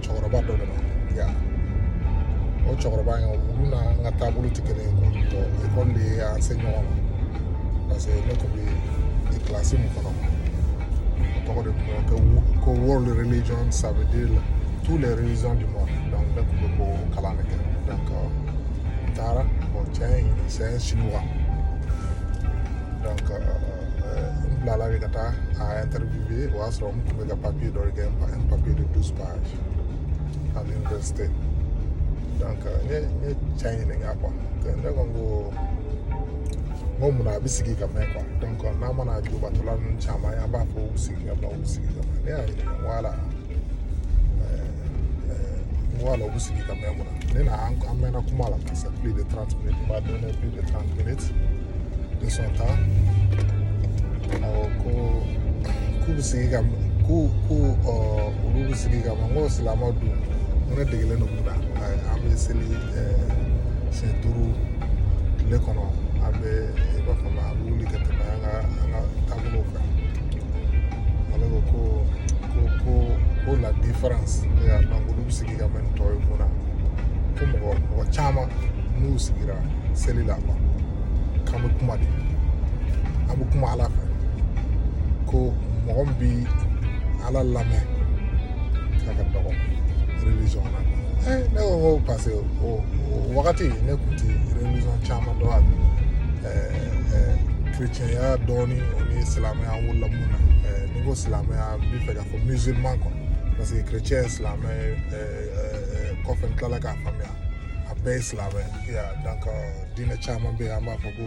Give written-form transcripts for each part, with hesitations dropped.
cɛkɔrɔba dɔ de ma ya. O cɛkɔrɔba in, olu n'an ka taabolo tɛ kelen ye quoi. Bon, école de y'an se ɲɔgɔn ma, parce que ne tun bɛ kilasi min kɔnɔ, o tɔgɔ de tun bɛ ko World Religion, ça veut dire tous les religions du monde. Donc ne tun bɛ k'o kalan de kɛ. Donc n taara. Bon, cɛ in, c'est un Chinois. Donc n bilala de ka taa a interviewer. O y'a sɔrɔ n tun bɛ ka papier dɔ de kɛ, un papier de 12 pages à l'université. Donc n ye cɛ ɲininka quoi. Ne ko n ko munna a bɛ sigi ka mɛn quoi? Donc n'a mana jubatɔla ninnu caman ye, an b'a fɔ u bɛ sigi ka mɛn, u bɛ sigi ka mɛn. Ne y'a ɲininka n ko ala, n ko ala, u bɛ sigi ka mɛn mun na? Ne na an mɛnna kuma la parce que plus de 30 minutes, il m'a donné plus de 30 minutes de son temps. Awɔ, ko k'u bɛ sigi ka k'u olu bɛ sigi ka mɛn. N ko silamɛw dun, n ko ne degelen don mun na? An bɛ seli siɲɛ 5 tile kɔnɔ, an bɛ, i b'a faamu, an bɛ wuli ka tɛmɛ an ka taabolow fɛ. Ale ko ko la différence ya, donc olu bɛ sigi ka mɛn ni tɔw ye mun na? Ko mɔgɔ caman n'u sigira seli la quoi, k'an bɛ kuma de, an bɛ kuma Ala fɛ. Ko mɔgɔ min bi Ala lamɛn k'a ka dɔgɔ religion na. Ne ko parce que o wagati ne tun tɛ religion caman dɔn. A chrétienya dɔɔni, o ni silamɛya, an wolola mun na. Ni ko silamɛya, n bɛ fɛ k'a fɔ musulman quoi, parce que chrétien ye silamɛ ye. Kɔfɛ n tilala k'a faamuya a bɛɛ ye silamɛ ya. Donc diinɛ caman bɛ yen, an b'a fɔ ko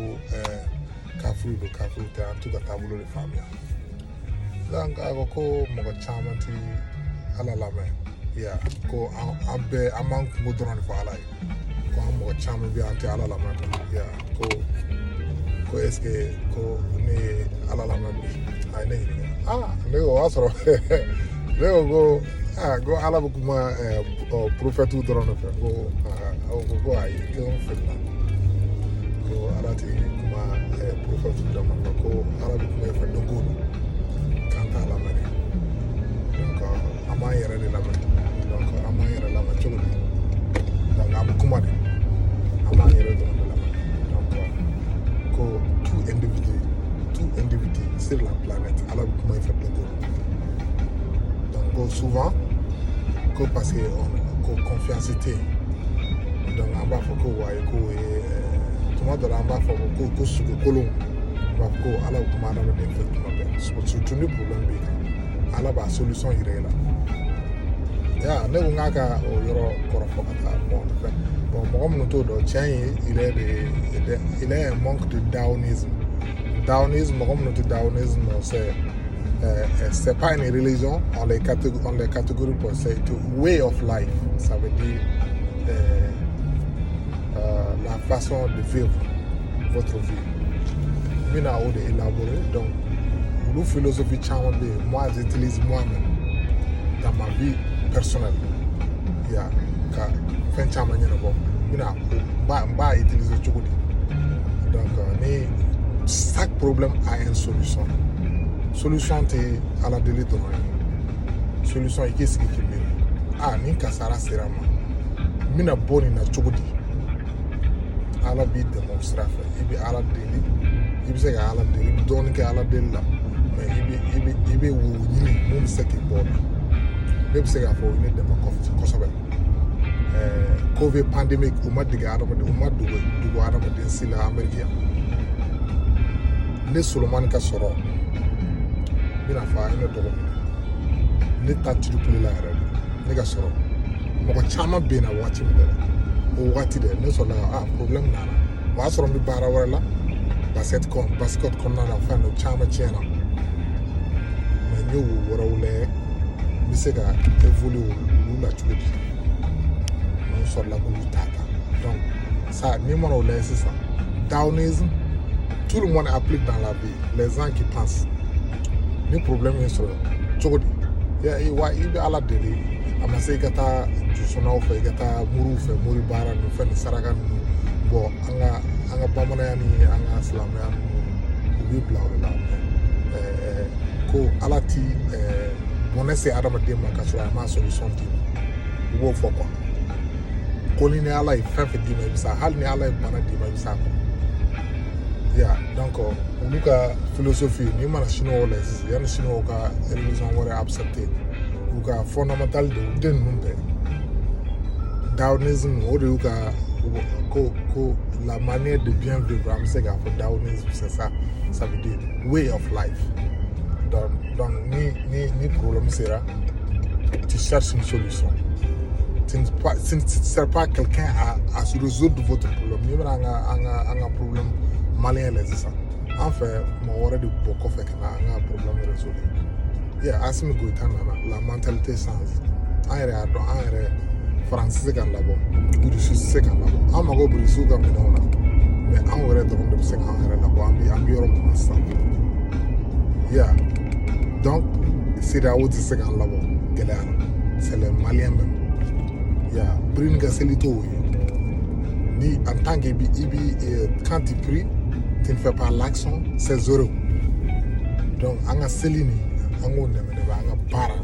kafiri don, kafiri tɛ, an t'u ka taabolo de faamuya. Donc a ko ko mɔgɔ caman ti Ala lamɛn ya, ko an bɛɛ an b'an kungo dɔrɔn de fɔ Ala ye, ko an mɔgɔ caman bɛ yen, an tɛ Ala lamɛn quoi ya. Ko est ce que ko ne ye Ala lamɛn bi? A ye ne ɲininka. Ah, ne ko, o y'a sɔrɔ ne ko aa, ko Ala bɛ kuma prophète dɔrɔn de fɛ. Ko aa, ko ayi, ko n filila, ko Ala tɛ kuma prophète dɔrɔn fɛ, ko Ala bɛ kuma i fɛ don o don, k'an t'a lamɛn de. Donc an b'an yɛrɛ de lamɛn. Donc an b'an yɛrɛ lamɛn cogo di? Donc an bɛ kuma de, an b'an yɛrɛ dɔrɔn de lamɛn. Donc ko tout individu, tout individu sur la planète, Ala bɛ kuma i fɛ don o don. Donc ko souvent ko parce que ko confiance tɛ yen. Donc an b'a fɔ ko wayi, ko ye tuma dɔ la, an b'a fɔ ko sogo kolon, an b'a fɔ ko Ala bɛ kuma adamaden fɛ tuma bɛɛ, surtout ni problème b'i kan, Ala b'a solution yira i la ya. Ne ko n k'a ka o yɔrɔ kɔrɔfɔ ka taa. Bon, fɛn, bon, mɔgɔ minnu t'o dɔn, tiɲɛ ye, il est un manque de daoïsme. Daoïsme, mɔgɔ minnu tɛ daoïsme, c'est pas une religion, on les catégorie pas, c'est une way of life. Ça veut dire la façon de vivre votre vie. N bɛna o de élaborer. Donc olu philosophie caman bɛ yen, moi j'utilise moi-même dans ma vie personnelle ya, ka fɛn caman ɲɛnabɔ. N bɛna n b'a utiliser cogo di? Donc ni chaque problème a une solution, solution tɛ Ala deli dɔrɔn ye. Solution, i k'i sigi k'i miiri: ah, nin kasara sera n ma, n bɛna bɔ nin na cogo di? Ala b'i dɛmɛ o sira fɛ. I bɛ Ala deli, i bɛ se ka Ala deli, i bɛ dɔɔnin kɛ Ala deli la, mais i bɛ wo ɲini mun bɛ se k'i bɔ o la. Ne bɛ se k'a fɔ o ye ne dɛmɛ kosɛbɛ. Covid pandémique, o ma dege adamaden, o ma dogo dogo adamaden si la Amérique yan. Ne Solomani ka sɔrɔ, n bɛna fɔ a ye ne dɔgɔnin, ne ta triplé la yɛrɛ de ne ka sɔrɔ. Mɔgɔ caman bɛ na waati min dɛ, o waati dɛ, ne sɔrɔla ka, ah, problème nana. O y'a sɔrɔ n bɛ baara wɛrɛ la, basket kɔnɔna na, fɛn dɔ caman tiɲɛna, mais n ye wo wɛrɛw lajɛ, n bɛ se ka évoluer olu la cogo di? N sɔrɔla k'olu ta. Donc ça, n'i mana o lajɛ sisan, daoïsme, tout le monde applique dans la vie. Les gens qui pensent, ni problème ye sɔrɔ cogo di ya, wa i bɛ Ala deli, a ma se i ka taa jusɔnnaw fɛ, i ka taa moriw fɛ, mori baara ninnu, fɛn ni saraka ninnu. Bon, an ka bamananya ni an ka silamɛya ninnu, u b'i bila o de la. Mais ko Ala ti bɔnɛ se adamaden ma ka sɔrɔ a ma solution d'i ma. U b'o fɔ quoi, ko ni Ala ye fɛn fɛn d'i ma, i bɛ sa. Hali ni Ala ye bana d'i ma, i bɛ s'a kɔrɔ ya. Donc olu ka philosophie, n'i mana Chinois la sisan, yanni Chinois ka religion wɛrɛ accepter, u ka fondamental de u den ninnu bɛɛ daoïsme, o de y'u ka ko la manière de bien vivre. An bɛ se k'a fɔ daoïsme, c'est ça, ça veut dire way of life. Donc ni problème sera, tu cherches une solution. Tu ne sers pas quelqu'un à se résoudre votre problème. N'i bɛna an ka problème malien la sisan, an fɛ mɔgɔ wɛrɛ de bɔ kɔfɛ ka na an ka problème résoudre. Yeah, Assimi Goïta nana, la mentalité change. An yɛrɛ y'a dɔn, an yɛrɛ, Faransi tɛ se k'an labɔ, Rusi tɛ se k'an labɔ. An mago bɛ Rusiw ka minɛnw na, mais anw yɛrɛ dɔrɔn de bɛ se k'an yɛrɛ labɔ. An bɛ yɔrɔ min na sisan, yeah, donc CEDEAO tɛ se k'an labɔ gɛlɛya la, c'est les Maliens même. Yeah, prix ka seli t'o ye. Ni en tant que i bi quand tu pries, tu ne fais pas l'action, c'est zéro. Donc an ka seli ni an k'o nɛmɛ-nɛmɛ, an ka baara,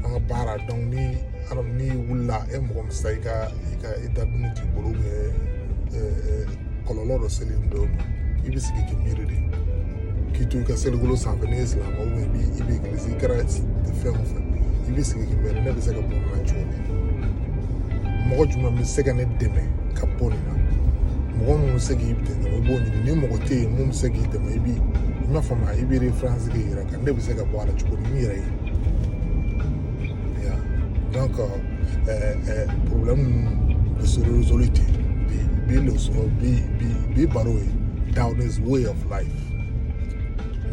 an ka baara. Donc ni adam n'i wulila, e mɔgɔ min sisan i ka i da dumuni t'i bolo, ou bien kɔlɔlɔ dɔ selen dɔ ma, i bɛ sigi k'i miiri de, k'i to i ka selikolo sanfɛ. N'i ye silamɛ, ou bien i bɛ église, i kɛra fɛn o fɛn, i bɛ sigi k'i miiri: ne bɛ se ka bɔ nin na cogo min? Mɔgɔ jumɛn bɛ se ka ne dɛmɛ ka bɔ nin na? Mɔgɔ min bɛ se k'i dɛmɛ, i b'o ɲini. Ni mɔgɔ tɛ yen mun bɛ se k'i dɛmɛ, i bi, i m'a faamuya, i bɛ référence k'i yɛrɛ kan: ne bɛ se ka bɔ a la cogo di n yɛrɛ ye? Ya, donc problème ninnu bɛ se résoudre ten. Bi bi leçon, bi baro ye daoïsme, way of life.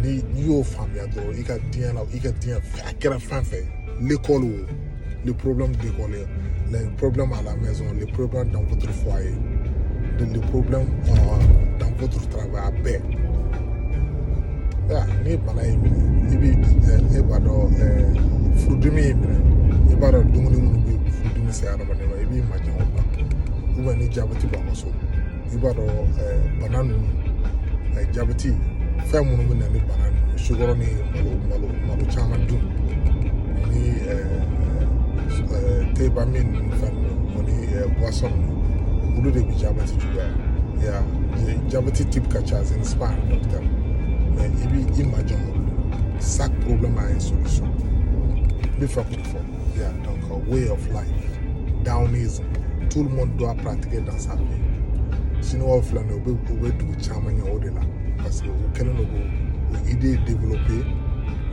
Ni n'i y'o faamuya dɔrɔn, i ka diɲɛ la, i ka diɲɛ a kɛra fɛn fɛn ye, l'école o, le problème d'école, les problèmes à la maison, les problèmes dans votre foyer, les problèmes dans votre travail, a bɛɛ ya. Ni bana y'i minɛ, i bi e b'a dɔn furudimi y'i minɛ, i b'a dɔn dumuni minnu bɛ furudimi se adamaden ma, i b'i majan o la. Ou bien ni jabɛti b'a ka so, i b'a dɔn bana ninnu, jabɛti fɛn minnu bɛ na ni bana ninnu, sukaro ni malo caman dun, ni teba min ninnu, fɛn ninnu, o ni boisson ninnu, olu de bɛ jabɛti juguya ya. Jabɛti type ka ca, je ne suis pas un docteur, mais i b'i i majan olu de la. Chaque problème a une solution, n bɛ fɛ k'o fɔ. Yeah, donc way of life, daoïsme, tout le monde doit pratiquer dans sa vie. Chinois filɛ nin ye, u bɛ dugu caman ɲɛ o de la, parce que u kɛlen don k'o o idée développer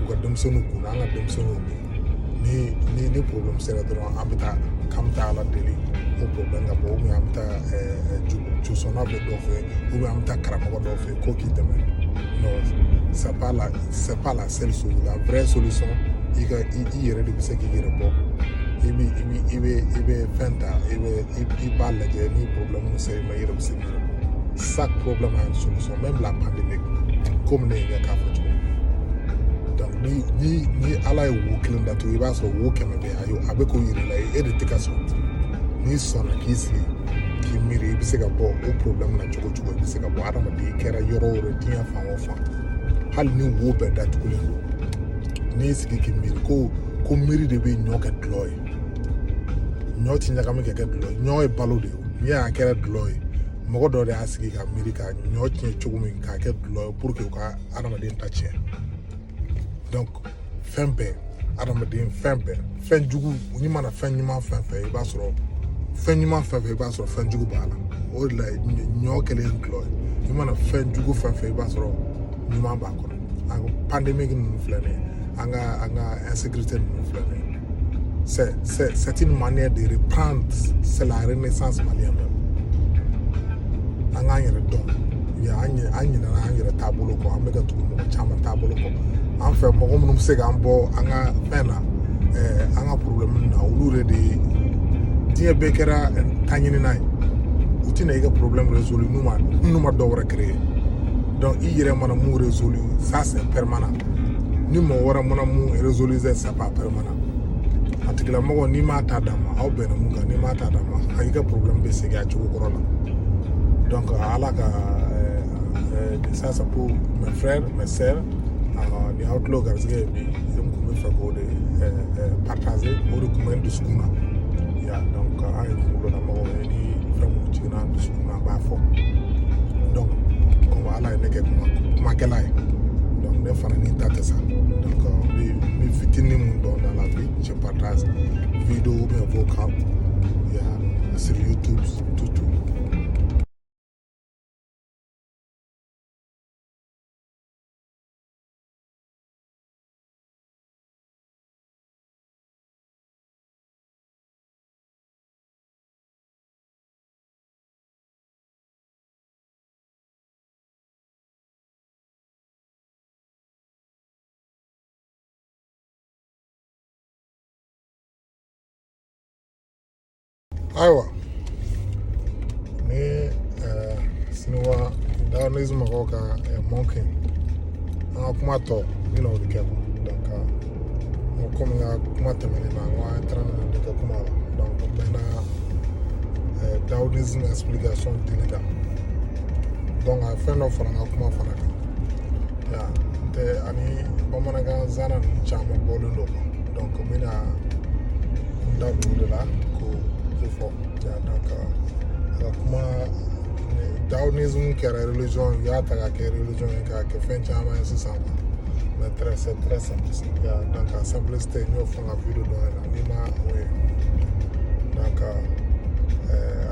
u ka denmisɛnninw kunna. An ka denmisɛnninw, ni problème sera dɔrɔn, an bɛ taa k'an bɛ taa Ala deli o problème ka bɔ, ou bien an bɛ taa josɔnna bɛ dɔ fɛ, ou bien an bɛ taa karamɔgɔ dɔ fɛ ko k'i dɛmɛ. Non, c'est pas la seule solution. La vraie solution, i ka i yɛrɛ de bɛ se k'i yɛrɛ bɔ. I bɛ fɛn ta, i bɛ i b'a lajɛ. Ni problème sera i ma, i yɛrɛ bɛ se k'i yɛrɛ bɔ. Chaque problème a une solution, même la pandémie, komi ne ye ɲɛ k'a fɔ cogo min. Donc ni Ala ye wo kelen datugu, i b'a sɔrɔ wo 100 bɛ yen. Ayi, a bɛ k'o yir'i la, e de tɛ ka sɔn. N'i sɔnna k'i sigi k'i miiri, i bɛ se ka bɔ o problème na cogo o cogo, i bɛ se ka bɔ. Adamaden, i kɛra yɔrɔ o yɔrɔ, diɲɛ fan o fan, hali ni wo bɛɛ datugulen don, n'i y'i sigi k'i miiri ko miiri de bɛ ɲɔ kɛ dulɔ ye, ɲɔ ti ɲagami ka kɛ dulɔ ye. Ɲɔ ye balo de ye. N'i y'a kɛra dulɔ ye, mɔgɔ dɔ de y'a sigi ka miiri ka ɲɔ tiɲɛ cogo min k'a kɛ dulɔ ye pour que u ka adamaden ta tiɲɛ. Donc fɛn bɛɛ, adamaden, fɛn bɛɛ, fɛn jugu n'i mana fɛn ɲuman fɛn fɛn, i b'a sɔrɔ fɛn ɲuman fɛn fɛn, i b'a sɔrɔ fɛn jugu b'a la. O de la ɲɔ kɛlen dulɔ ye. I mana fɛn jugu fɛn fɛn, i b'a sɔrɔ ɲuman b'a kɔnɔ. An ka pandémie ninnu filɛ nin ye, an ka insécurité ninnu filɛ nin ye, c'est une manière de reprendre, c'est la renaissance malienne même. An k'an yɛrɛ dɔn. An ɲinɛna an yɛrɛ taabolo kɔ, an bɛ ka tugu mɔgɔ caman taabolo kɔ. An fɛ mɔgɔ minnu bɛ se k'an bɔ an ka fɛn na, an ka problème na, olu yɛrɛ de ye diɲɛ bɛɛ kɛra taɲinina ye. U tɛna i ka problème résoudre n'u ma dɔ wɛrɛ créer. Donc i yɛrɛ mana mun résoudre, ça c'est permanent. Ni mɔgɔ wɛrɛ mana mun résoudre, c'est pas permanent. A tigilamɔgɔ, n'i m'a ta d'a ma, aw bɛnna mun kan, n'i m'a ta d'a ma, a i ka problème bɛ segin a cogo kɔrɔ la. Donc Ala ka ça c'est pour mes frères, mes sœurs. Ni aw tulo garisɛgɛ ye bi, n kun bɛ fɛ k'o de partager, o de kun bɛ n dusukun na ya. Donc an ye kunkolomɔgɔw ye, ni fɛn minnu jiginna an dusukun na, an b'a fɔ. Donc comme Ala ye ne kɛ kumakɛla ye, donc ne fana ni ta tɛ sa. Donc n bɛ fitinin mun dɔn dans la vie, je partage vidéo ou bien vocal ya sur YouTube, tout tout. Ayiwa, ni siniwa daonisme mɔgɔw ka monk, an ka kuma tɔ n bɛna o de kɛ quoi. Donc n ko komi n ka kuma tɛmɛnen na, n ko an ye 30 minutes de kɛ kuma la. Donc n mɛnna daonisme explication dili la. Donc a ye fɛn dɔ fara n ka kuma fana kan ya n tɛ ani bamanankan zana ninnu caman bɔlen don quoi. Donc n bɛna n da don o de la k'o fɔ ya. Donc a ka kuma daonisme kɛra religion, u y'a ta k'a kɛ religion ye, k'a kɛ fɛn caman ye sisan quoi. Mais très, c'est très simple ya. Donc a simplicité, n y'o fɔ n ka vidéo dɔ la, n'i ma o ye. Donc a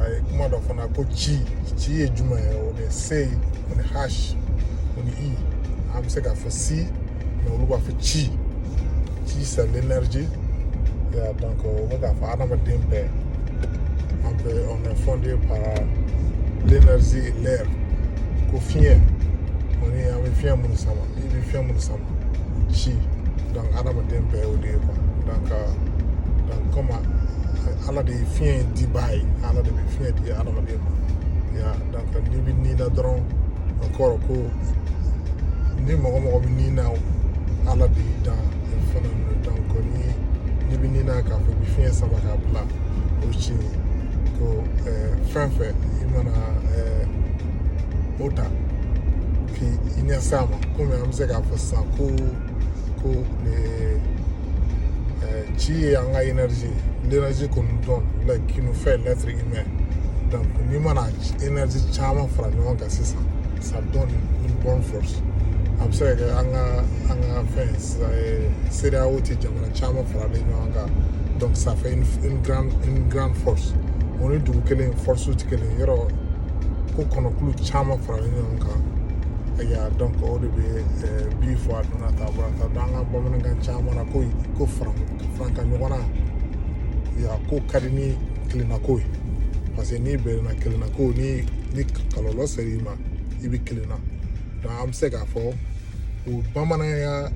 ye kuma dɔ fana ko chi. Chi ye jumɛn ye? O ni C, o ni H, o ni I. An bɛ se k'a fɔ si, mais olu b'a fɔ chi. Chi, c'est l'énergie ya. Donc o bɛ k'a fɔ adamaden bɛɛ, an bɛɛ, on est fondé par l'énergie et l'air. Ko fiɲɛ, o ni an bɛ fiɲɛ minnu sama, i bɛ fiɲɛ minnu sama, chi. Donc adamaden bɛɛ y'o de ye quoi. Donc comme Ala de ye fiɲɛ in dibaa ye, Ala de bɛ fiɲɛ di adamaden ma ya. Donc n'i bɛ nin na dɔrɔn, o kɔrɔ ko ni mɔgɔ bɛ nin na, Ala de y'i dan fana. Donc ni n'i bɛ nin na, k'a fɔ i bɛ fiɲɛ sama k'a bila, o ci ko fɛn fɛn i mana o ta k'i ɲɛsin a ma. Komi an bɛ se k'a fɔ sisan ko chi ye an ka énergie, l'énergie qu'on nous donne, like, qui nous fait l'être humain. Donc n'i mana énergie caman fara ɲɔgɔn kan sisan, ça donne une bonne force. A bɛ se ka kɛ an ka fɛn sisan, CEDEAO tɛ jamana caman faralen ɲɔgɔn kan, donc ça fait une grande force. O ni dugu kelen force tɛ kelen yɔrɔ, ko kɔnɔkulu caman faralen ɲɔgɔn kan ya. Donc o de bɛ bi fɔ a donna ta a bɔra ta. Donc an ka bamanankan caman na, ko farankan ɲɔgɔn na ya, ko ka di ni kelenna ko ye, parce que n'i bɛnna kelenna ko, ni kɔlɔlɔ ser'i ma, i bɛ kelenna. Donc an bɛ se k'a fɔ o bamananya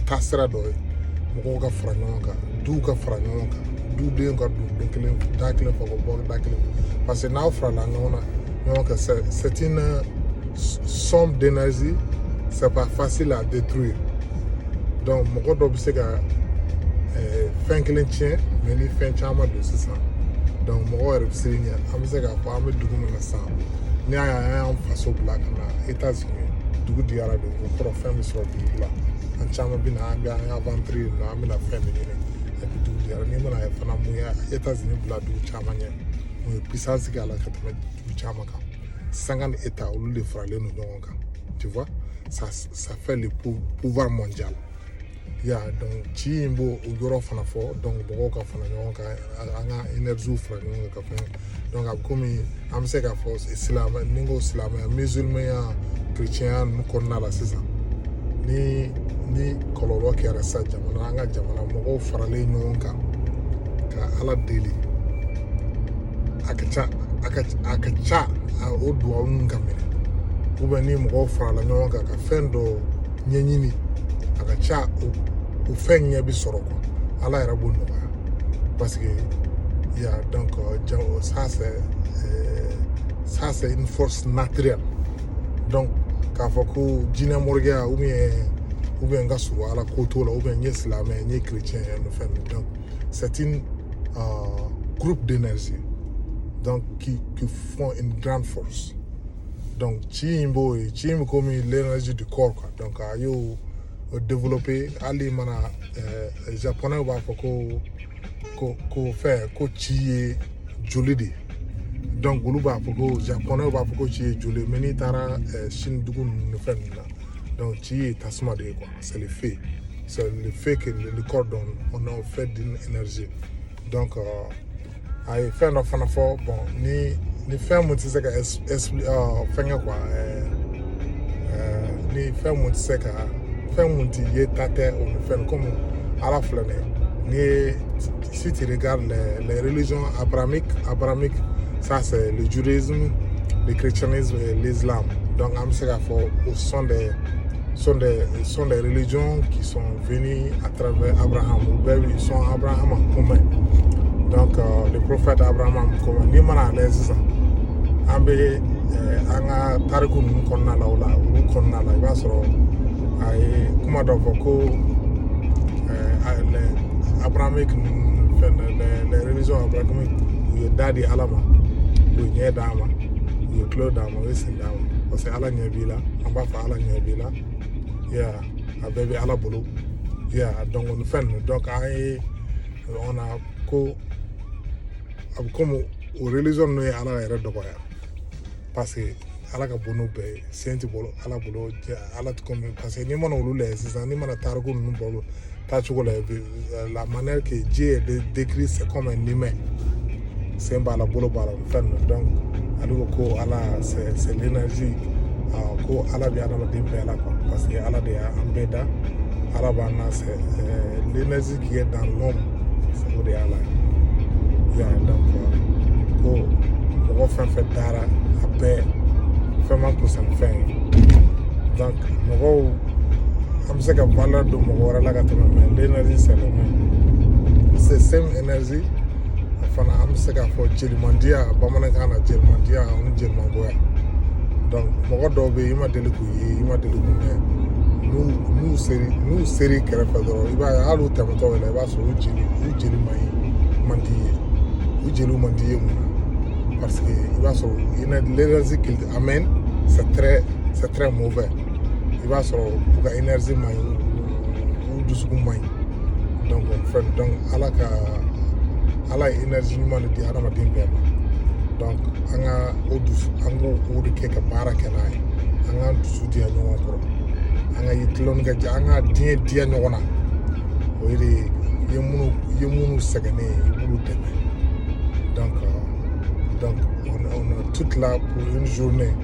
taasira dɔ ye mɔgɔw ka fara ɲɔgɔn kan, duw ka fara ɲɔgɔn kan, duden ka don den kelen da kelen fɛ, ka bɔ da kelen, parce que n'aw farala ɲɔgɔn na ɲɔgɔn kan, c'est une somme d'énergie, c'est pas facile à détruire. Donc mɔgɔ dɔ bɛ se ka fɛn kelen tiɲɛ, mais ni fɛn caman don sisan, donc mɔgɔw yɛrɛ bɛ siran ɲɛ. An bɛ se k'a fɔ an bɛ dugu min na sisan, n'i y'a ye an y'an faso bila ka na États-Unis, dugu diyara de, o kɔrɔ fɛn bɛ sɔrɔ dugu la. An caman bɛ na, an bɛ an aventure yen nɔ, an bɛna fɛn de ɲini, et puis dugu diyara. N'i mana ye fana, mun ye États-Unis bila dugu caman ɲɛ, mun ye puissance kɛ a la ka tɛmɛ dugu caman kan? 50 États, olu de faralen don ɲɔgɔn kan, tu vois, ça fait le pouvoir mondial ya. Donc ci in b'o o yɔrɔ fana fɔ. Donc mɔgɔw ka fara ɲɔgɔn kan, an ka énergie fara ɲɔgɔn kan ka fɛn. Donc a bɛ komi an bɛ se k'a fɔ silamɛ, ni n ko silamɛya, musulmanya, chrétien ninnu kɔnɔna la sisan, ni kɔlɔlɔ kɛra sisan jamana, an ka jamana mɔgɔw faralen ɲɔgɔn kan ka Ala deli, a ka ca o duwawu ninnu ka minɛ. Ou bien ni mɔgɔw farala ɲɔgɔn kan ka fɛn dɔ ɲɛɲini, a ka ca o fɛn ɲɛ bɛ sɔrɔ quoi. Ala yɛrɛ b'o nɔgɔya, parce que ya. Donc ça c'est une force naturelle. Donc k'a fɔ ko jinɛ morikɛya, ou bien n ka surun Ala ko t'o la, ou bien n ye silamɛ, n ye chrétien ye, nin fɛn ninnu. Donc c'est une groupe d'énergie, donc qui font une grande force. Donc ci in b'o ye, ci in bɛ komi l'énergie du corps quoi. Donc a y'o o développer. Hali mana japonais b'a fɔ ko fɛn ko chi ye joli de ye. Donc olu b'a fɔ ko, japonais b'a fɔ ko chi ye joli ye, mais n'i taara Chine dugu ninnu ni fɛn ninnu na, donc chi ye tasuma de ye quoi. C'est le feu, c'est le feu que le corps donne. On est fait d'une énergie. Donc a ye fɛn dɔ fana fɔ. Bon, ni fɛn mun tɛ se ka fɛnkɛ quoi, ni fɛn mun tɛ se ka, fɛn mun ti ye ta tɛ, o ni fɛn comme Ala filɛ nin ye. Ni ye, si tu regardes les religions abrahamiques, ça c'est le judaïsme, le christianisme et l'islam. Donc an bɛ se k'a fɔ o sont des religions qui sont venues à travers Abraham ou bien ils sont Abraham en commun. Donc le prophète Abraham en commun. N'i mana a lajɛ sisan, an bɛ an ka tariku ninnu kɔnɔna la, o la olu kɔnɔna la, i b'a sɔrɔ a ye kuma dɔ fɔ ko les abrahamiques ninnu fɛn, les religions abrahamiques, u ye da di Ala ma, u ye ɲɛ d'a ma, u ye tulo d'a ma, u ye sen d'a ma, parce que Ala ɲɛ b'i la. An b'a fɔ Ala ɲɛ b'i la ya, a bɛɛ bɛ Ala bolo ya. Donc nin fɛn ninnu, donc an ye on a ko a bɛ komi o religion ninnu ye Ala yɛrɛ dɔgɔya, parce que Ala ka bon n'o bɛɛ ye. Sen ti bolo Ala bolo, Ala ti komi, parce que n'i mana olu lajɛ sisan, n'i mana tariku ninnu bɔ taacogo la, la manière que Dieu est décrit, c'est comme un humain, sen b'a la, bolo b'a la, fɛn ninnu. Donc ale ko ko Ala c'est l'énergie, ko Ala bɛ adamaden bɛɛ la quoi, parce que Ala de y'an bɛɛ da, Ala b'an na. C'est l'énergie qui est dans l'homme, o de y'Ala ye ya. Donc ko mɔgɔ fɛn fɛn dara, a bɛɛ fɛn ma kusa ni fɛn ye. Donc mɔgɔw, an bɛ se ka valeur don mɔgɔ wɛrɛ la ka tɛmɛ, mais l'énergie c'est le même, c'est same énergie. A fana an bɛ se k'a fɔ jelimandiya bamanankan na, jelimandiya ani jelimangoya. Donc mɔgɔ dɔw bɛ yen, i ma deli k'u ye, i ma deli k'u mɛn, n'u ser'i kɛrɛfɛ dɔrɔn, i b'a ye hali u tɛmɛtɔ yɛrɛ, i b'a sɔrɔ u jeli man ɲi, man di ye, u jeliw man di ye. Mun na? Parce que i b'a sɔrɔ l'énergie qu'il amène, c'est très mauvais. I b'a sɔrɔ u ka énergie man ɲi, u dusukun man ɲi. Donc fɛn, donc Ala ka, Ala ye énergie ɲuman de di hadamaden bɛɛ ma. Donc an ka o dusu, an k'o o de kɛ ka baara kɛ n'a ye, an k'an dusu diya ɲɔgɔn kɔrɔ, an ka tulon kɛ, an ka diɲɛ diya ɲɔgɔn na. O ye de i ye minnu sɛgɛnnen ye, i b'olu dɛmɛ. Donc on est toutes là pour une journée.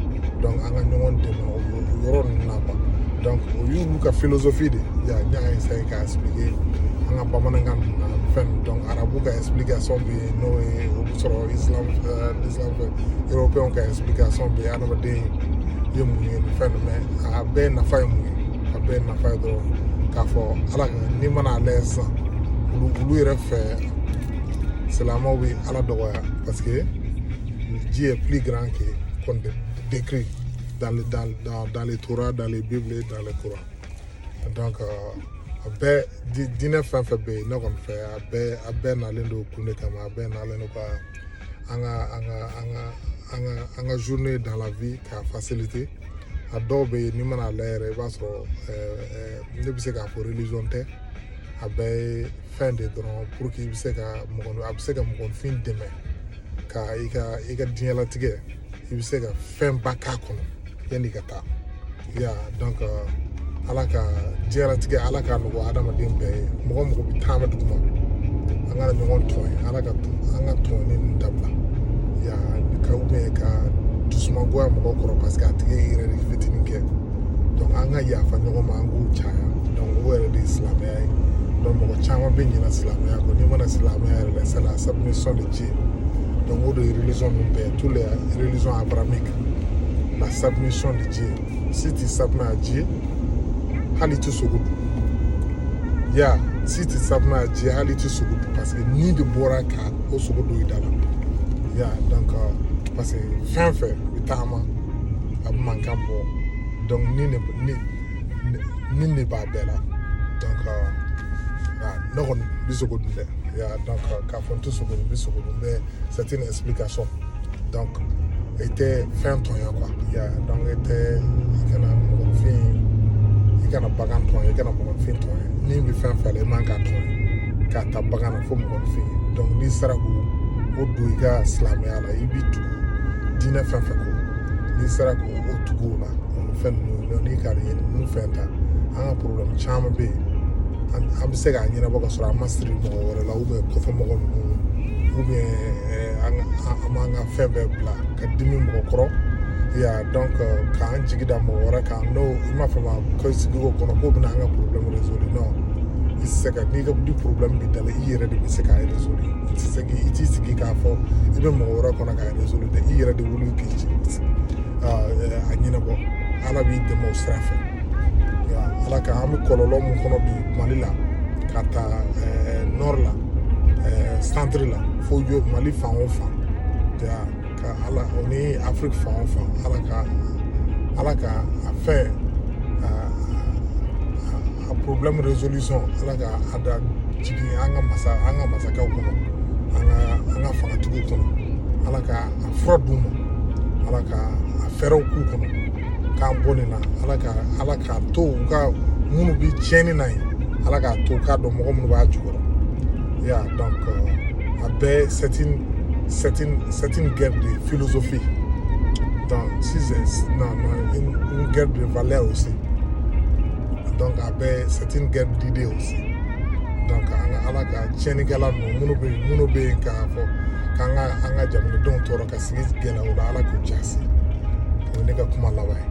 Donc an ka ɲɔgɔn dɛmɛ o yɔrɔ ninnu na quoi. Donc o y'olu ka philosophie de ya. N y'a essayer k'a expliquer an ka bamanankan ninnu na fɛn. Donc arabu ka explication bɛ yen, n'o ye o bɛ sɔrɔ islam, l'islam fɛ. Européen ka explication bɛ yen, adamaden ye mun ye nin fɛn ninnu. Mais a bɛɛ nafa ye mun ye? A bɛɛ nafa ye dɔrɔn k'a fɔ Ala ka. N'i mana a lajɛ sisan, olu yɛrɛ fɛ, silamɛw bɛ Ala dɔgɔya, parce que Dieu est plus grand que qu'on décrit dans les Torah, dans les Bibles et dans le Coran. Donc a bɛɛ diinɛ fɛn fɛn bɛ yen, ne kɔni fɛ, a bɛɛ nalen don kun de kama. A bɛɛ nalen don ka an ka journée dans la vie k'a faciliter. A dɔw bɛ yen, n'i mana a lajɛ yɛrɛ, i b'a sɔrɔ ne bɛ se k'a fɔ religion tɛ, a bɛɛ ye fɛn de dɔrɔn pour que i bɛ se ka mɔgɔ, a bɛ se ka mɔgɔnifin dɛmɛ ka i ka diɲɛlatigɛ, i bɛ se ka fɛnba k'a kɔnɔ yanni i ka taa ya. Donc Ala ka diɲɛlatigɛ, Ala k'a nɔgɔya adamaden bɛɛ ye. Mɔgɔ mɔgɔ bɛ taama duguma, an kana ɲɔgɔn tɔɲɔ. Ala ka an ka tɔɲɔni ninnu dabila ya, ka ou bien ka dusumangoya mɔgɔ kɔrɔ parce que a tigi ye yɛrɛ de fitinin kɛ. Donc an ka yafa ɲɔgɔn ma, an k'u caya. Donc o yɛrɛ de ye silamɛya ye. Donc mɔgɔ caman bɛ ɲinɛ silamɛya kɔ. N'i mana silamɛya yɛrɛ la, c'est la submission de Dieu. Donc o de ye religion ninnu bɛɛ, tous les religions abrahamiques, la submission de Dieu. Si tu submets à Dieu, hali i tɛ sogo dun ya. Si tu submets à Dieu, hali i tɛ sogo dun, parce que ni de bɔra ka o sogo don i da la ya. Donc parce que fɛn fɛn bɛ taama, a bɛ mankan bɔ. Donc ni de b'a bɛɛ la. Donc ne kɔni bɛ sogo dun dɛ ya. Donc k'a fɔ n tɛ sogo dun, n bɛ sogo dun, mais c'est une explication. Donc i tɛ fɛn tɔɲɔ quoi ya. Donc i tɛ, i kana mɔgɔnifin, i I kana bagan tɔɲɔ, i kana mɔgɔnifin tɔɲɔ. Ni bɛ fɛn fɛn la, i man k'a tɔɲɔ, k'a ta bagan na fo mɔgɔnifin. Donc n'i sera k'o o don i ka silamɛya la, i bɛ tugu diinɛ fɛn fɛn kɔ, n'i sera k'o o tugu o la, o ni fɛn ninnu, n'i ka ninnu fɛn ta, an ka problème caman bɛ yen, an bɛ se k'a ɲɛnabɔ ka sɔrɔ an ma siri mɔgɔ wɛrɛ la, ou bien kɔfɛ mɔgɔ ninnu, ou bien an b'an ka fɛn bɛɛ bila ka dimi mɔgɔ kɔrɔ ya. Donc k'an jigi da mɔgɔ wɛrɛ kan, n'o i m'a fɔ ma ko sigi o kɔnɔ k'o bɛna an ka problème résoudre, non, i tɛ se ka. N'i ka di problème b'i da la, i yɛrɛ de bɛ se k'a résoudre. I tɛ se k'i i t'i sigi k'a fɔ i bɛ mɔgɔ wɛrɛ kɔnɔ k'a résoudre dɛ. I yɛrɛ de wuli k'i a ɲɛnabɔ. Ala b'i dɛmɛ o sira fɛ. Ala ka an bɛ kɔlɔlɔ mun kɔnɔ bi Mali la, ka taa nord la, centre la, fo yo Mali fan o fan, ka Ala o ni Afrique fan o fan, Ala ka a fɛn a problème résolution, Ala ka a da jigin an ka masakɛw kɔnɔ, an ka fangatigiw kɔnɔ. Ala ka a fura d'u ma, Ala ka a fɛɛrɛw k'u kɔnɔ k'an bɔ nin na. Ala k'a to u ka minnu bɛ tiɲɛni na yen, Ala k'a to k'a dɔn mɔgɔ minnu b'a jukɔrɔ ya. Donc a bɛɛ, c'est une guerre de philosophie. Donc si c'est non, non, une guerre de valeur aussi. Donc a bɛɛ, c'est une guerre d'idées aussi. Donc an ka Ala ka tiɲɛnikɛla ninnu minnu bɛ yen k'a fɔ k'an ka an ka jamanadenw tɔɔrɔ ka sigi gɛlɛya o la, Ala k'u jasi. O ye ne ka kuma laban ye.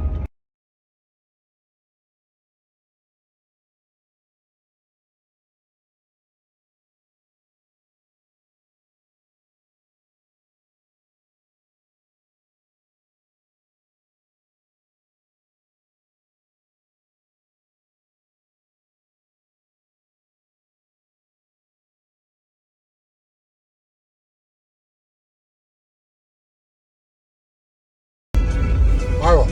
Ayiwa,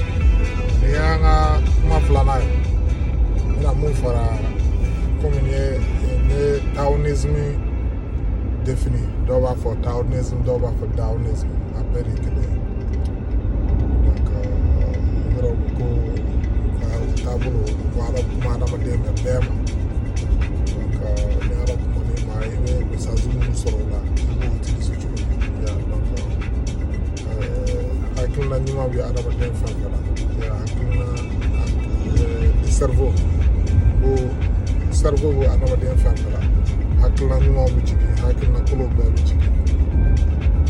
nin y'an ka kuma filanan ye. N bɛna mun fara, komi n ye ne taoïsme défini, dɔw b'a fɔ taoïsme, dɔw b'a fɔ daoïsme, a bɛɛ de ye kelen ye. Donc yɔrɔ ko ka o taabolo ko Ala kuma adamaden mɛ bɛɛ ma. Donc ni Ala kuma n'i ma, i bɛ message minnu sɔrɔ o la, i b'o utiliser cogo di ya? Donc hakilina ɲuman bɛ adamaden fɛn fɛn la ya, hakilina, le cerveau, ko cerveau bɛ adamaden fɛn fɛn la, hakilina ɲumanw bɛ jigin, hakilina kolonw bɛɛ bɛ jigin.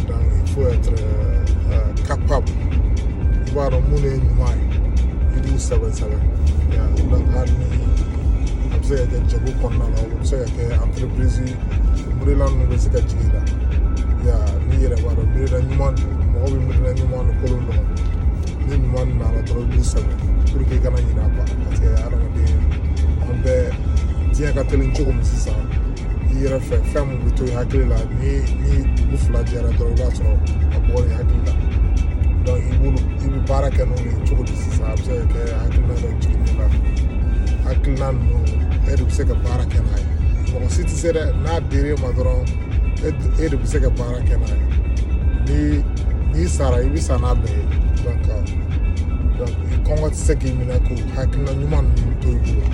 Donc il faut être capable, i b'a dɔn mun de ye ɲuman ye, i b'u sɛbɛn sɛbɛn ya. Donc hali ni a bɛ se ka kɛ jago kɔnɔna la, o bɛ se ka kɛ entreprise, miirila ninnu bɛ se ka jigin i la ya. N'i yɛrɛ b'a dɔn miirila ɲuman don, mɔgɔ bɛ miirila ɲuman ni kolon dɔn. Ni ɲuman nana dɔrɔn, i b'u sɛbɛn pour que i kana ɲinɛ a kɔ, parce que adamaden an bɛɛ, diɲɛ ka teli cogo min sisan, i yɛrɛ fɛ fɛn mun bɛ to i hakili la, ni dugu fila jɛra dɔrɔn, i b'a sɔrɔ a bɔra i hakili la. Donc i b'olu, i bɛ baara kɛ n'olu ye cogo di sisan? A bɛ se ka kɛ hakilina dɔ jiginnen la, hakilina ninnu, e de bɛ se ka baara kɛ n'a ye, mɔgɔ si tɛ se dɛ. N'a dir'e ma dɔrɔn, e de bɛ se ka baara kɛ n'a ye. Ni n'i sara, i bɛ sa n'a bɛɛ ye. Donc kɔngɔ tɛ se k'i minɛ k'o hakilina ɲuman ninnu to i bolo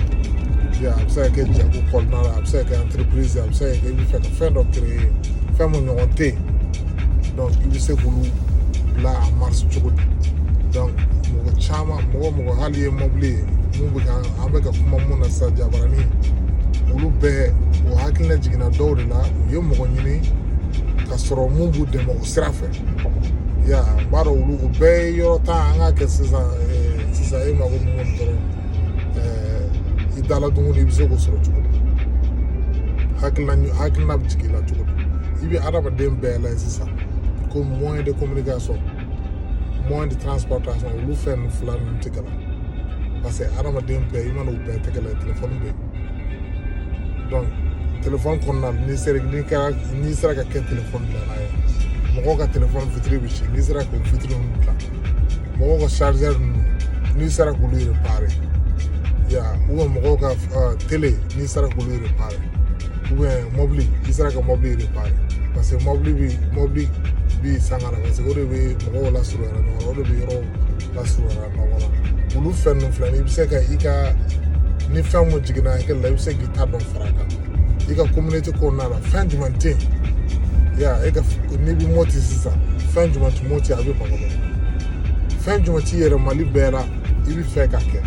ya. A bɛ se ka kɛ jago kɔnɔna la, a bɛ se ka kɛ entreprise, a bɛ se ka kɛ i bɛ fɛ ka fɛn dɔ créer, fɛn mun ɲɔgɔn tɛ yen. Donc i bɛ se k'olu bila en marche cogo di? Donc mɔgɔ caman, mɔgɔ mɔgɔ hali ye mobili ye mun bɛ ka an bɛ ka kuma mun na sisan, jabaranin, olu bɛɛ o hakilina jiginna dɔw de la. U ye mɔgɔ ɲini ka sɔrɔ mun b'u dɛmɛ o sira fɛ ya. N b'a dɔn olu o bɛɛ ye yɔrɔ tan an k'a kɛ sisan. Sisan e mako bɛ mun dɔrɔn, i dala dumuni, i bɛ se k'o sɔrɔ cogo di? Hakilina bɛ jigin i la cogo di? I bɛ adamaden bɛɛ lajɛ sisan ko moyen de communication, moyen de transportation, olu fɛn ninnu fila ninnu tɛ kalan, parce que adamaden bɛɛ i mana o bɛɛ tɛgɛ la, telefɔni bɛ yen. Donc telefɔni kɔnɔna la, n'i kɛra, n'i sera ka kɛ telefɔni dilanna ye, mɔgɔw ka telefɔni fitiri bɛ ci, n'i sera k'o fitiri ninnu dilan, mɔgɔw ka chargeur ninnu, n'i sera k'olu réparer ya, ou bien mɔgɔw ka télé, n'i sera k'olu réparer, ou bien mobili, i sera ka mobili réparer, parce que mobili bi sanga la, parce que o de bɛ mɔgɔw lasurunya ɲɔgɔn na, o de bɛ yɔrɔw lasurunya ɲɔgɔn na. Olu fɛn ninnu filɛ nin ye, i bɛ se ka i ka Ni fɛn mun jiginna hakili la, i bɛ se k'i ta dɔn fara a kan i ka communauté kɔnɔna la. Fɛn jumɛn tɛ yen ya e ka n'i bɛ Moti sisan, fɛn jumɛn tɛ Moti a bɛ Bamakɔ, fɛn jumɛn t'i yɛrɛ Mali bɛɛ la i bɛ fɛ ka kɛ.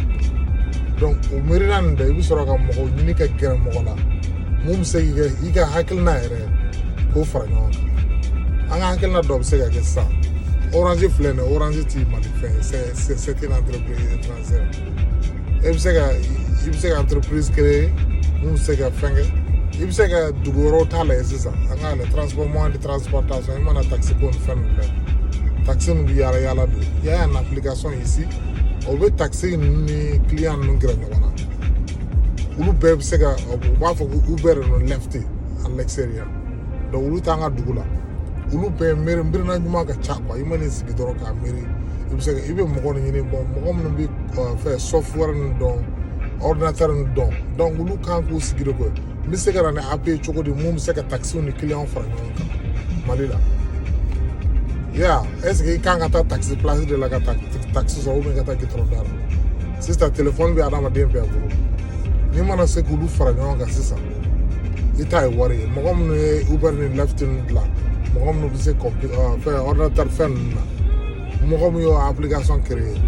Donc o miirina nin dɛ, i bɛ sɔrɔ ka mɔgɔw ɲini ka gɛrɛ mɔgɔ la mun bɛ se k'i kɛ i ka hakilina yɛrɛ k'o fara ɲɔgɔn kan. An ka hakilina dɔ bɛ se ka kɛ sisan, Orange filɛ nin ye, Orange ti Mali fɛn ye, c'est une entreprise étrangère. E bɛ se ka i bɛ se ka entreprise créer mun bɛ se ka fɛn kɛ. I bɛ se ka dugu wɛrɛw ta lajɛ sisan, an k'a lajɛ transport, moyen de transportation. I mana taxi ko ni fɛn ninnu lajɛ, taxi ninnu bɛ yaala yaala de. Il y a une application ici, o bɛ taxi ninnu ni client ninnu gɛrɛ ɲɔgɔn na. Olu bɛɛ bɛ se ka, u b'a fɔ ko Uber ninnu, Lyft à l'extérieur. Donc olu t'an ka dugu la. Olu bɛɛ miiri miirina ɲuman ka ca quoi. I mana i sigi dɔrɔn k'a miiri, i bɛ se ka i bɛ mɔgɔ ɲini. Bon, mɔgɔ minnu bɛ fɛn software ninnu dɔn, ordinateur ninnu dɔn, donc olu kan k'u sigi de koyi. N bɛ se ka na ni app ye cogo di mun bɛ se ka taxiw ni clients fara ɲɔgɔn kan Mali la ya? Est ce que i kan ka taa taxi place de la ka taxi sɔrɔ, ou bien ka taa goudron da la? Sisan téléphone bɛ adamaden bɛɛ bolo. N'i mana se k'olu fara ɲɔgɔn kan sisan, i ta ye wari ye. Mɔgɔ minnu ye Uber ni Lyft ninnu dilan, mɔgɔ minnu bɛ se fɛn ordinateur fɛn ninnu na, mɔgɔ min y'o application créer,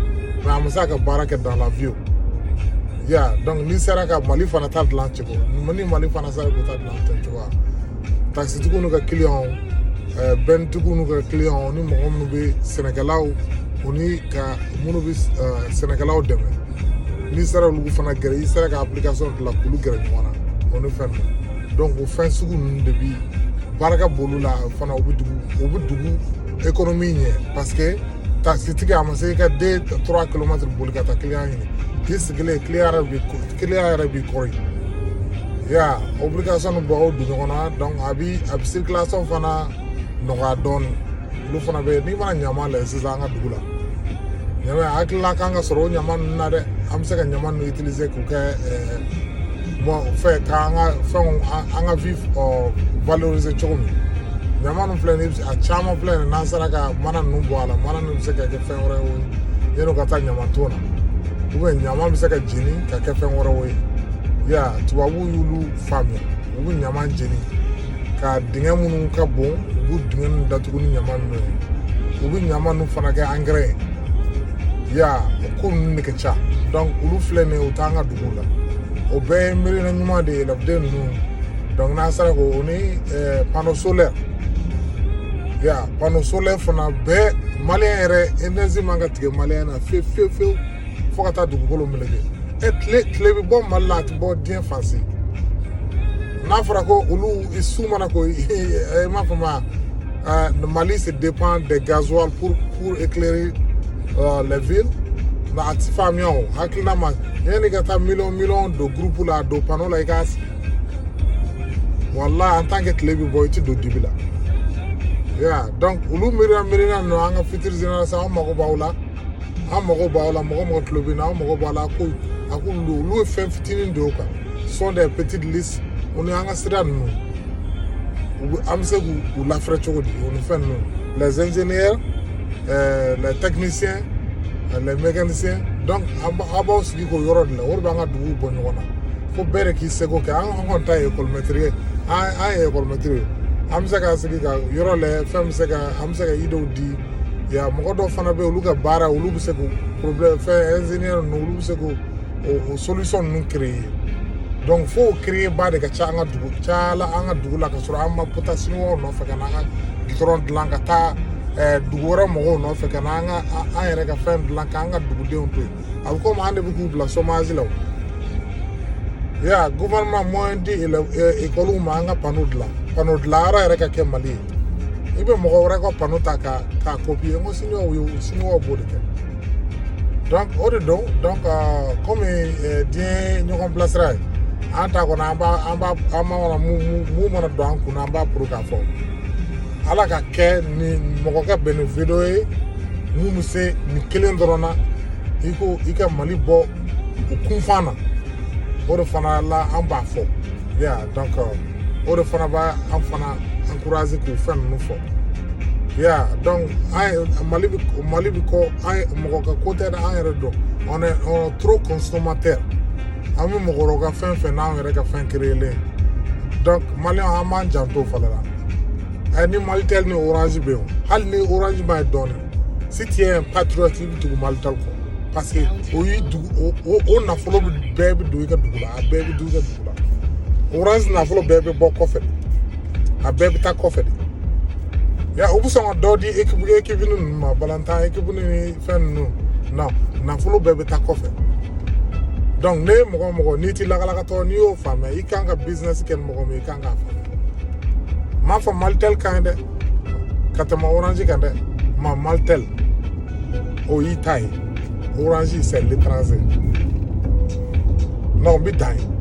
mais a ma se a ka baara kɛ dans la vie ya. Donc n'i sera ka Mali fana ta dilan cogo, ni Mali fana sera k'o ta dilan ten cogoya, taxitigiw n'u ka clients, bɛntigiw n'u ka clients, ni mɔgɔ minnu bɛ sɛnɛkɛlaw, o ni ka minnu bɛ sɛnɛkɛlaw dɛmɛ, n'i sera olu fana gɛrɛ, i sera ka application dilan k'olu gɛrɛ ɲɔgɔn na o ni fɛn ninnu. Donc o fɛn sugu ninnu de bi barika b'olu la fana. U bɛ dugu économie ɲɛ, parce que taxitigi a ma se i ka 2-3 kilomètres boli ka taa client ɲini k'i sigilen, client yɛrɛ b'i kɔrɔ yen ya. Obligation bɛ aw don ɲɔgɔn na. Donc a bɛ circulation fana nɔgɔya dɔɔnin. Olu fana bɛ, n'i mana ɲama lajɛ sisan an ka dugu la, ɲama hakilila kan ka sɔrɔ o ɲama ninnu na dɛ. An bɛ se ka ɲama ninnu utiliser k'u kɛ fɛn k'an ka fɛnw, an ka vie valoriser cogo min. Ɲama ninnu filɛ nin ye, a caman filɛ nin ye, n'an sera ka mana ninnu bɔ a la, mana ninnu bɛ se ka kɛ fɛn wɛrɛ ye yanni ka taa ɲama ton na, ou bien ɲama bɛ se ka jeni ka kɛ fɛn wɛrɛw ye ya. Tubabuw y'olu faamuya, u bɛ ɲama jeni ka dingɛ minnu ka bon, u b'u dingɛ ninnu datugu ni ɲama ninnu ye, u bɛ ɲama ninnu fana kɛ angɛrɛ ye ya. O ko ninnu de ka ca. Donc olu filɛ nin ye, u t'an ka duguw la. O bɛɛ ye miirina ɲuman de ye, lafiden ninnu. Donc n'an sera k'o ni panneau solaire ya, panneau solaire fana bɛɛ, malien yɛrɛ énergie man ka tigɛ malien na fewu fewu fewu fo ka taa dugukolo meleke. E tile bɛ bɔ Mali la, a tɛ bɔ diɲɛ fan si. N'a fɔra ko olu su mana ko, i m'a faamu, Mali se dépend des gasoil pour éclairer les villes. Nka a ti faamuya o hakilina ma. Yanni ka taa miliyɔn miliyɔn don groupe la, don panneau la, i k'a sigi, walahi, en tant que tile bɛ bɔ, i ti don dibi la ya. Donc olu miirina miirina ninnu, an ka future génération, an mago b'aw la, an mago b'aw la. Mɔgɔ mɔgɔ tulo bɛ na, an mago b'aw la. A ko olu ye fɛn fitinin de ye o kan, sont des petites listes. O ni an ka sira ninnu, u bɛ an bɛ se k'u lafɛrɛ cogo di, o ni fɛn ninnu, les ingénieurs, les techniciens, les mécaniciens. Donc an b'aw sigi k'o yɔrɔ de la. O de b'an ka duguw bɔ ɲɔgɔn na fo bɛɛ de k'i seko kɛ. An kɔni ta ye école maître ye, an ye école maître ye. An bɛ se ka sigi ka yɔrɔ lajɛ, fɛn bɛ se ka, an bɛ se ka idéew di ya. Mɔgɔ dɔw fana bɛ yen, olu ka baara, olu bɛ se k'o problème fɛn, ingénieur ninnu, olu bɛ se k'o o solution ninnu créer. Donc fo o créer ba de ka ca an ka dugu cayala an ka dugu la, ka sɔrɔ an ma pota siniwaw nɔfɛ ka na an ka goudron dilan, ka taa dugu wɛrɛ mɔgɔw nɔfɛ ka na an ka an yɛrɛ ka fɛn dilan k'an ka dugudenw to yen. A bɛ komi an de bɛ k'u bila chômage la. O ya gouvernement moyen di école ma, an ka panneau dilan, panneau dilan yɔrɔ yɛrɛ ka kɛ Mali ye. I bɛ mɔgɔ wɛrɛ ka panneau ta ka copier. N ko siniwaw ye, siniwaw b'o de kɛ. Donc o de don. Donc komi diɲɛ ɲɔgɔn bilasira ye, an ta kɔnɔ, an b'a an mana mun mana don an kunna, an b'a puru k'a fɔ. Ala ka kɛ ni mɔgɔ ka bɛn ni vidéo ye mun bɛ se nin kelen dɔrɔn na, i ko i ka Mali bɔ o kunfan na, o de fana la an b'a fɔ ya. Donc o de fana b'a an fana encourager k'o fɛn ninnu fɔ ya. Donc an ye Mali bɛ kɔ, an ye mɔgɔ ka ko tɛ dɛ, an yɛrɛ dɔn, on est trop consommateur. An bɛ mɔgɔ wɛrɛw ka fɛn fɛn n'anw yɛrɛ ka fɛn créelen. Donc Maliyɛnw, an b'an janto o fana la. Ɛ, ni Malitel ni Orange bɛ yen, hali ni Orange ma ye dɔɔnin, si tu es un patriote, i bɛ tugu Malitel kɔ, parce que o y'i dugu o nafolo bɛɛ bɛ don i ka dugu la, a bɛɛ bɛ don i ka dugu la. Orange nafolo bɛɛ bɛ bɔ kɔfɛ de, a bɛɛ bɛ taa kɔfɛ de. Ya, u bɛ sɔn ka dɔ di équipe ninnu ma, balontan équipe ni fɛn ninnu. Non, nafolo bɛɛ bɛ taa kɔfɛ. Donc ne ye mɔgɔ o mɔgɔ, n'i ti lakalakatɔ, n'i y'o faamuya, i kan ka business kɛ ni mɔgɔ min ye, i kan k'a faamuya. N m'a fɔ Malitel ka ɲi dɛ ka tɛmɛ Orange kan dɛ, ma Malitel o y'i ta ye, Orange, c'est l'étranger. Non, n bɛ dan ye.